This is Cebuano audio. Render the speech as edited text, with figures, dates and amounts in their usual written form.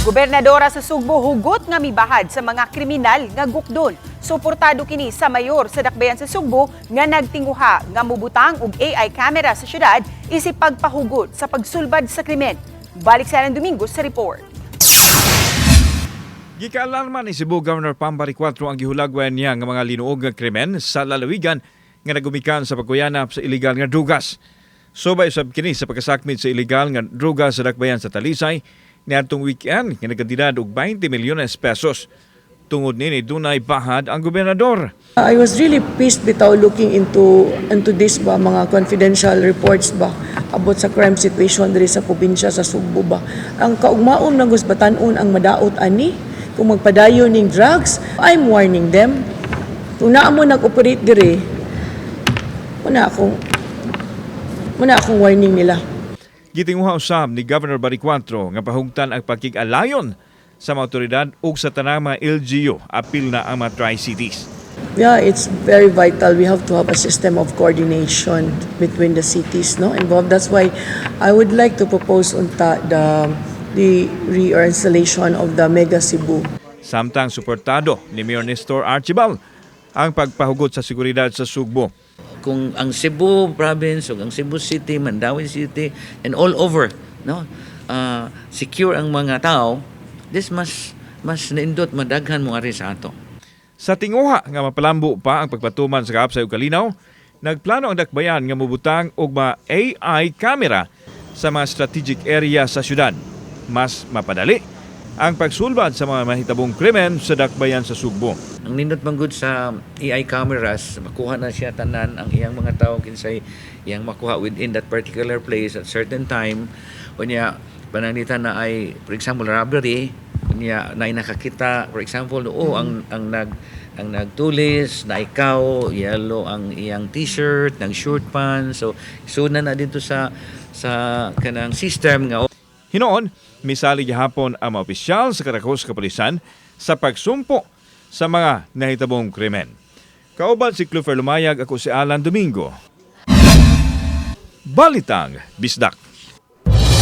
Gobernadora sa Sugbo hugot nga mibahad sa mga kriminal nga gukdon. Suportado kini sa mayor sa dakbayan sa Sugbo nga nagtinguha nga mubutang og AI camera sa syudad isip pagpahugot sa pagsulbad sa krimen. Balik sa Alan Domingo sa report. Gikaalarma ni Cebu Governor Pam Baricuatro ang gihulagwayan niya nga mga linuog nga krimen sa lalawigan nga nagumikan sa pagkuyanap sa ilegal nga drugas. Subay sab kini sa pagkasakmit sa ilegal nga drugas sa dakbayan sa Talisay niadtong weekend nga nagkantidad og 20 milyones pesos. Tungod nini, dunay bahad ang gobernador. I was really pissed bitaw looking into this ba, mga confidential reports ba about sa crime situation diri sa probinsya sa Sugbo ba. Ang kaugmaon ng batan-on ang madaot ani kung magpadayon ning drugs. I'm warning them. Kung naa mo nag-operate diri, muna akong warning nila. Gitinguha usab ni Governor Baricuatro nga pahugtan ang pagkig-alayon sa mga otoridad ug sa tanang mga LGU apil na ang mga Tri-Cities. Yeah, it's very vital. We have to have a system of coordination between the cities, no, involved. That's why I would like to propose unta the re-installation of the Mega Cebu. Samtang suportado ni Mayor Nestor Archibald ang pagpahugot sa seguridad sa Sugbo. Kung ang Cebu province ug ang Cebu City, Mandaue City and all over, no, secure ang mga tao, this mas mas nindot madaghan mo ari sa ato. Sa tinguha nga mapalambo pa ang pagpatuman sa kaapsay ug kalinaw, nagplano ang dakbayan nga mobutang og mga AI camera sa mga strategic area sa syudad. Mas mapadali ang pagsulbad sa mga mahitabong krimen sa dakbayan sa Sugbo. Ang nindot man gud sa AI cameras, makuha na siya tanan ang iyang mga tao, kinsay iyang makuha within that particular place at certain time. Unya pananglitan na ay, for example, robbery, unya na nakakita, for example, oh, ang nagtulis na ikaw, yellow ang iyang T-shirt, nag short pants, so so na dito sa kanang system nga. Hinoon, misali gihapon ang mga opisyal sa karakos kapulisan sa pagsumpo sa mga nahitabong krimen. Kauban si Clufer Lumayag, ako si Alan Domingo. Balitang Bisdak.